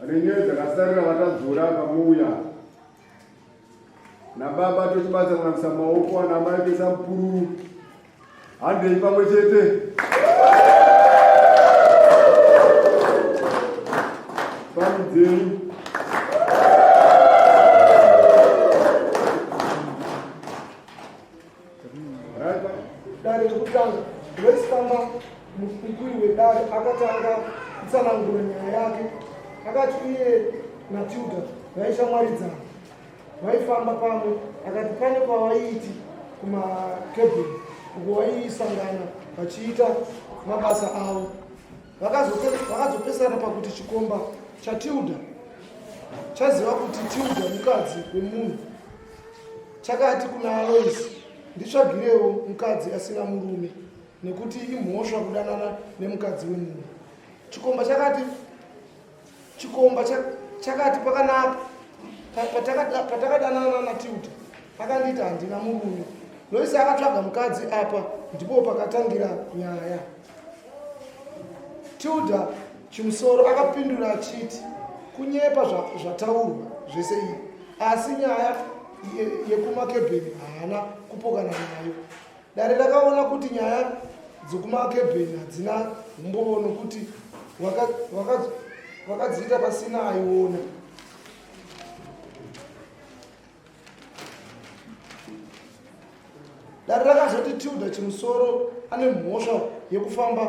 Renyaya dzakasarira vatadzora pamuuya nababa tochibatsa kunamisa maoko ana mai kuisa mupururu handei pamwe chete pamidzenyu Dare rekutanga, Lois Kamba, mukuru wedare, akatanga kutsanangura nyaya yake. Akati iye naTilda vaishamwaridzana, vaifamba pamwe. Akati pane kwavaiiti kumakebheni uko vaisangana vachiita mabasa avo. Vakazopesana pakuti chikomba chaTilda chaziva kuti Tilda mukadzi wemunhu. Chakati kuna Alois, nditsvagirewo mukadzi asina murume nekuti imhosva kudanana nemukadzi wemunhu. Chikomba chakati chikomba chakati pakanaka patakadanana naTilda akanditi handina murume. Lois akatsvaga mukadzi apa ndipo pakatangira nyaya. Tilda Chimusoro akapindura achiti kunyepa zvataurwa zvese iyi asi nyaya yekumakebheni haana kupokana nayo. Dare rakaona kuti nyaya dzekumakebheni hadzina humbowo nokuti wakadziita pasina aiona. Dare rakazoti Tilda Chimusoro ane mhosva yekufamba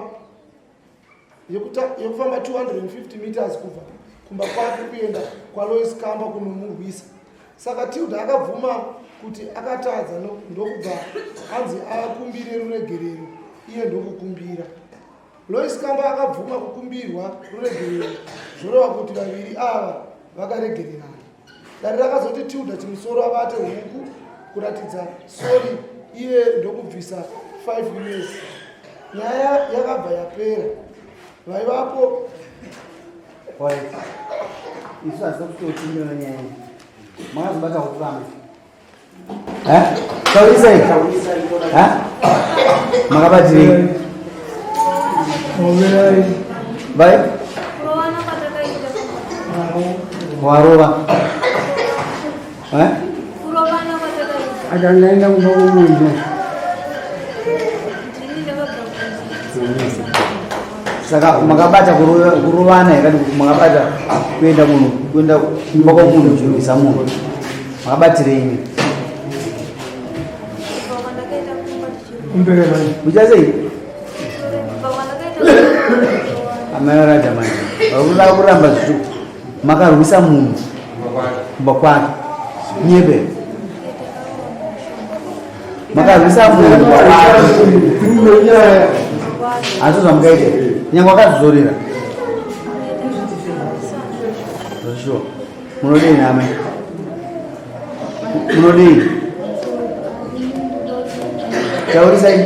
yekufamba 250 meters kubva kumba kwake kuenda kwaLois Kamba kunomurwisa. Saka Tilda akabvuma kuti akatadza ndokubva anzi akumbire ruregerero iye ndokukumbira. Lois Kamba akabvuma kukumbirwa ruregerero zvoreva kuti vaviri ava vakaregererana. Dare rakazoti Tilda Chimusoro abate huku kuratidza sori iye ndokubvisa 5 years. Nyaya yakabva yapera. Vaivapo Isu hazina kutotingira nyaya iyi. Makazobata huku vamwe. Taurisai. Makabatirei? Vai? Warova. Akangaenda kumba kwomunhu. Saka makabata kurovana here kana kuti makabata kuenda munhu kuenda kumba kwomunhu chirwisa munhu? Makabatirei? Muchasei? Amai varada manje. Vakuda kuramba zvitu. Makarwisa munhu kumba kwake. Nyebe. Makarwisa munhu kumba kwake. Hazvo zvamukaita. Nyangwe akazvizorera. Sure. Munodii name? Munodii? Taurisai.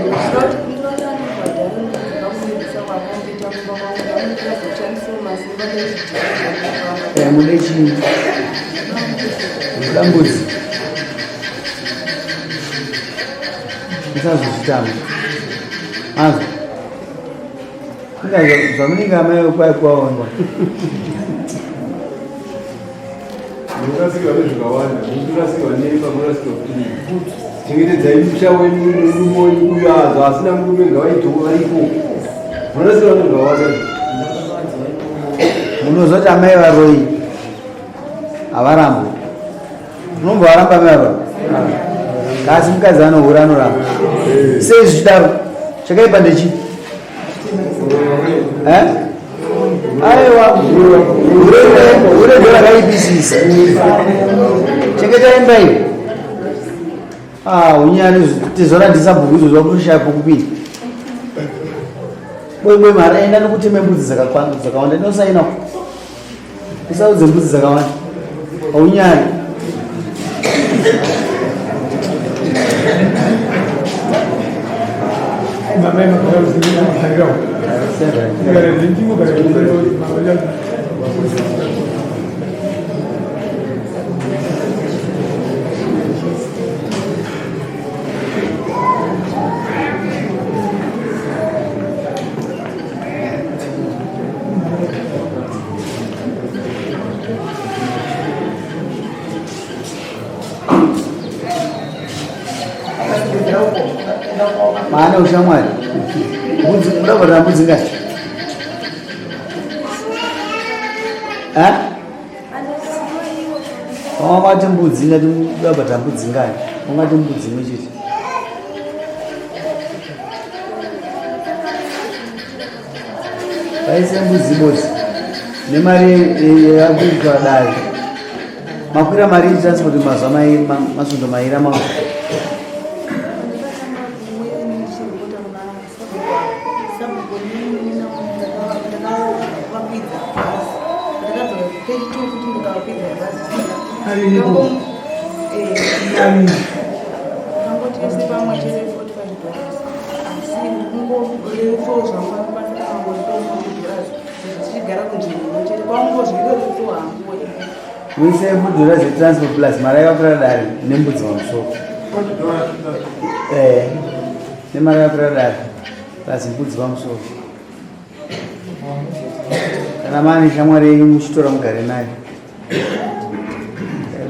Eh, mude chii? Munoda mbudzi? Musazozvitamba. Azwa. Zvamunenge amai kwai kwaonwa. Munorasikirwa nezvakawanda, munorasikirwa nemba, munorasikirwa kuti chengetedzai musha wenyu nemurume wenyu uyo azvo asina murume ngavaitewo variko. Munorasikirwa nezvakawanda. Munozoti amai varoyi havarambwe. Unombo varamba amai varoyi? Kasi mukadzi anohura anoramba. Sei zvichidaro? Chakaipa ndechii? Eh? Aiwa, hure ndo rakaipisisa. Chengeta imba iyi. Ah, unyani tizora ndisabhuku izvo zvakutoshaya pokupinda. Bwebwe mhara enda nokutema mbudzi dzakawanda inosaina usaudze mbudzi dzakawanda haunyari. Maana ushamwari mbudzi muda mbudzi ngati Wangati mbudzi ngati mudabata mbudzi ngani? Wangati mbudzi imwe chete. Vaise mbudzi bosi nemari yakuitwa dare. Makwira mari yetransport mazuva mairi masvondo mairi amawa. Muise mudhura zvetransport plus mari yakakwira dare nembudzi pamusoro. Eh. Nemari yakakwira dare plus mbudzi pamusoro. Kana mane shamwari yenyu muchitora mugare nayo.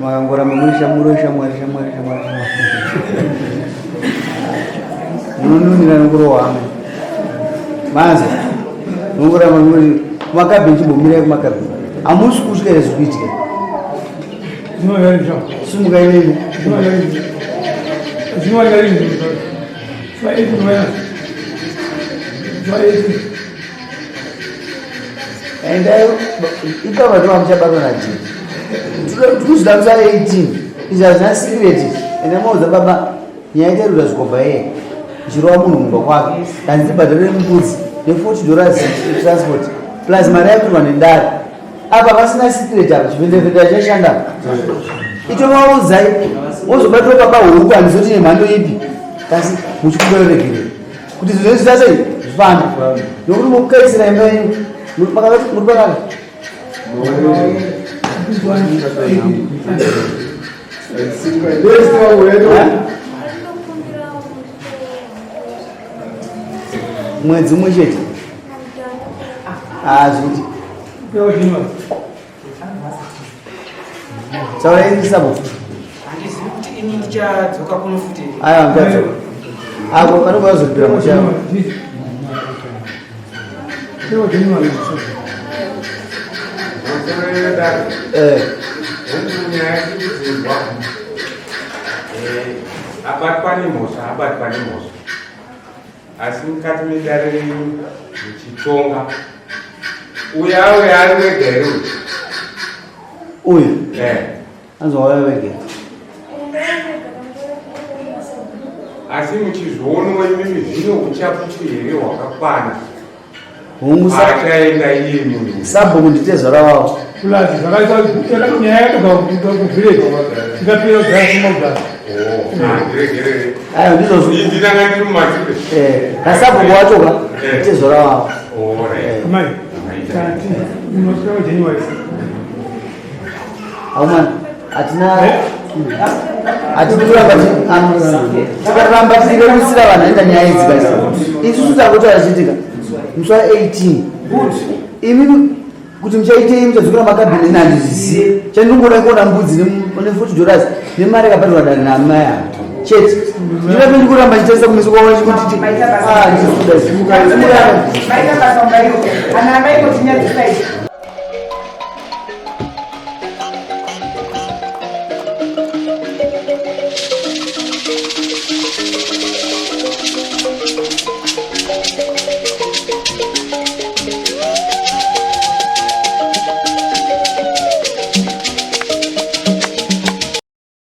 Makangoramba muri shamwari shamwari shamwari shamwari shamwari. Munonunira nokurohwa amwe. Manzwa. Munongoramba muri kumakabhi chimbomirai kumakabhi. Hamusi kutya here zviri kuitika? Simuka iwewe. Endai ipapa ndipo pamuchabatwa naJesu. Tikuzvida musi wa 18 izvi hazvina secret. Ende maudza baba nyaya itairura zvikomba iye ndichirova munhu mumba kwake kanzi ndibhadharire mbudzi ne 40 dollars transport plus mari yakuirwa nedare apa pasina secret apa chivhendevhende chashanda itovaudzai wozobatwa baba huku handizoti nemhando ipi kasi muchikumbira regerero kuti zvinhu zviita sei zvifambe nokuti mukukaisira imba yenyu muri pakati mwedzi umwe chete hazviti taura ini sabo handizivi kuti ini ndichadzoka kuno futi aya ndichadzoka ako vanobva vazoripira muchavo Eh. Abatwa nemhosva, abatwa nemhosva. Asi mukati medare renyu muchitonga uyo auya ari wega here uyu? Uyu? Eh. Anzi wauya wega. Asi muchizvionawo imimi zvino uchapupu here hwakakwana? Hongu achaenda iye munhu. Sabhuku nditezvara wavo. Plus zvakaita nyaya yakabva kuvillage ikapera kudhara kuma kudhara. Oh, Ayo ndizvozvo. Ndinanga ndiri mumashure. Eh, nasabhuku wacho ka Eh. nditezvara wavo. Oh, right. Amai, tati unosvika January. Aumana hatina hatidi kuramba tikaramba tichirerusira vanhu aita nyaya idzi guys. Isusu takuti achiitika musi wa 18 imi kuti muchaitei muchadzokera makabhini ini handizvizive chandinongoda kuona mbudzi ne 40 dollars nemari yakabhadharwa dare naamai ava chete ndinope ndikuramba ndichitarisa kumeso kwavo chikuti Maita basa mbairo. Ana amai kotinyadzisai.